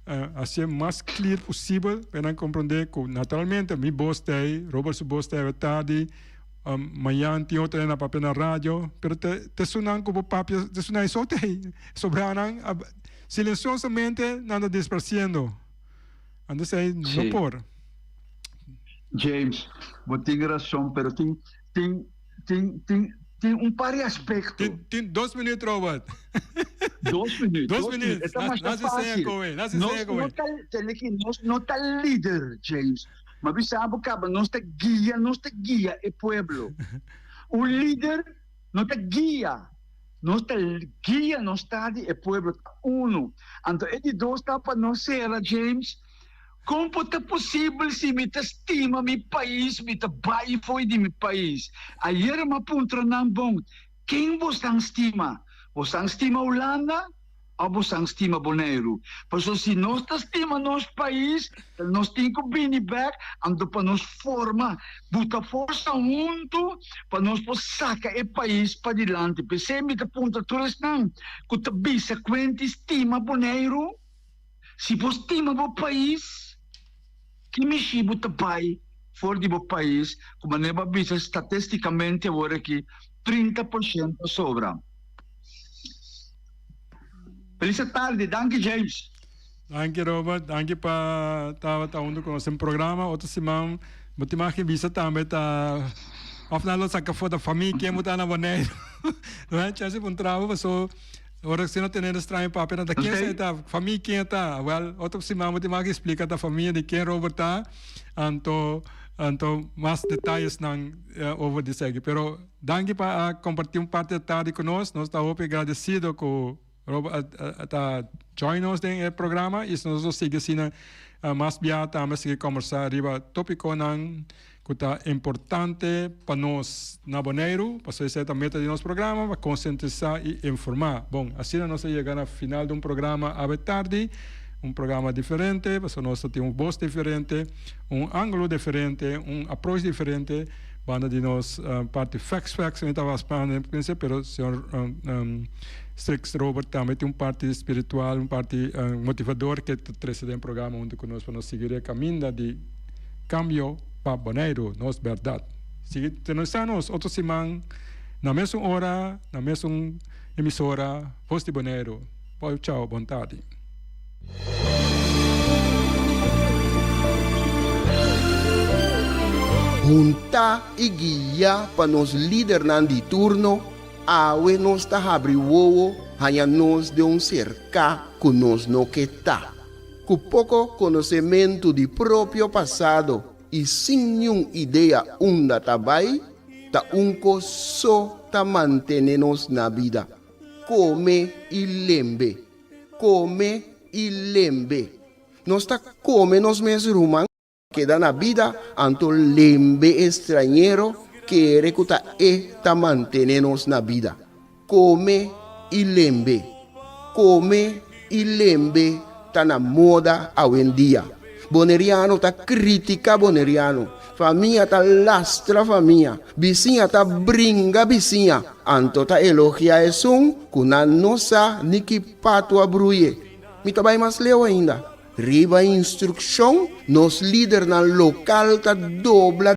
Hacié mas clear posibel pa nan comprende cu naturalmente mi bos ta ey, Robert su bos ta ey tardi, mañan tin otro hende a papia na radio, pero te te esunnan cu bo papia, te esunnan ey so ta ey, sobranan silenciosamente nan ta disparciendo, anto esey no por. James. Bo tin rason, pero tin tin tin tin tin un par di aspekto. Tin tin dos minuut, Robert. Dos minuut, Dos dos minuut. minuut. E ta Nas masha nas enseña fácil. koe, nas Nos enseña no koe. ta tende ki nos no ta lider, James. Ma bisa bo kaba nos ta guia, nos ta guia e pueblo. Un lider no ta guia, nos ta guia nos ta di e pueblo ta uno. Anto e di dos ta pa nos sera, James. Kon por ta posibel si mi ta stima mi pais mi ta bai fo'i di mi pais? Ayer mi a puntra nan bon, ken bosnan stima? Bosnan stima Hulanda of bosnan stima Boneiru? Pasobra si nos ta stima nos pais, ta nos tin ku bini bek anto pa nos forma, buta forsa huntu pa nos por saka e pais padilanti. P'esei mi ta puntra tur esnan ku ta bisa kuenti stima Boneiru. Si bo stima bo pais, ki mishi bo ta bai for di bo pais ku manera bo a bisa statisticamente awor aki 30% a sobra. Feliz tardi, danki James. Danki Robert, danki pa tabata hunto ku nos den programa. Otro siman bo tin mag bisa tambe ta of nan lo saka for ta famia ken bo ta na Boneiru. No hay chance pa un trabo paso. Ora si no tene e straño papia nan ta ken sa e ta, famia ken e ta. Wel, otro siman bo tin mas explica ta famia di ken Robert ta, anto anto mas detayesnan over di esaki. Pero danki pa a comparti un parti di tardi cu nos. Nos ta hopi agradecido cu Robert a ta join nos den e programa y nos lo sigui asina mas bia tambe sigui combersa riba topiconan ku ta importante pa nos na Boneiru, pasobra esei ta meta di nos programa, pa konsientisá i informá. Bon, asina nos a yega na final di un programa awe tardi, un programa diferente, pasobra nos ta tin un bos diferente, un ángulo diferente, un approach diferente banda di nos parti facts facts mi tabata spera den prinsipio, pero señor Strix Robert tambe tin un parti spiritual, un parti motivador ke ta trese den programa huntu ku nos pa nos sigui e kaminda di Cambio pa Boneiru, nos berdad. Sigui sintonisa nos otro siman na mesun ora, na mesun emisora, Voz di Boneiru. Bou chao, bon tardi. Huntá i guiá pa nos lidernan di turno, awe nos ta habri wowo haña nos den un serká ku nos no ke ta. Ku poko konosementu di propio pasado i sin niun idea unda ta bai, ta un kos so ta mantene nos na bida, kome i lembe, kome i lembe. Nos ta kome nos mes ruman keda na bida, anto lembe e strañero kere ku ta e ta mantene nos na bida. Kome i lembe. Kome i lembe ta na moda awendia. Boneriano ta kritika boneriano. Famia ta lastra famia. Bisiña ta bringa bisiña. Anto ta elogia esun ku nan no sa ni ki patu a bruye. Mi ta bai mas leu ainda. Riba instrukshon, nos lidernan lokal ta dobla.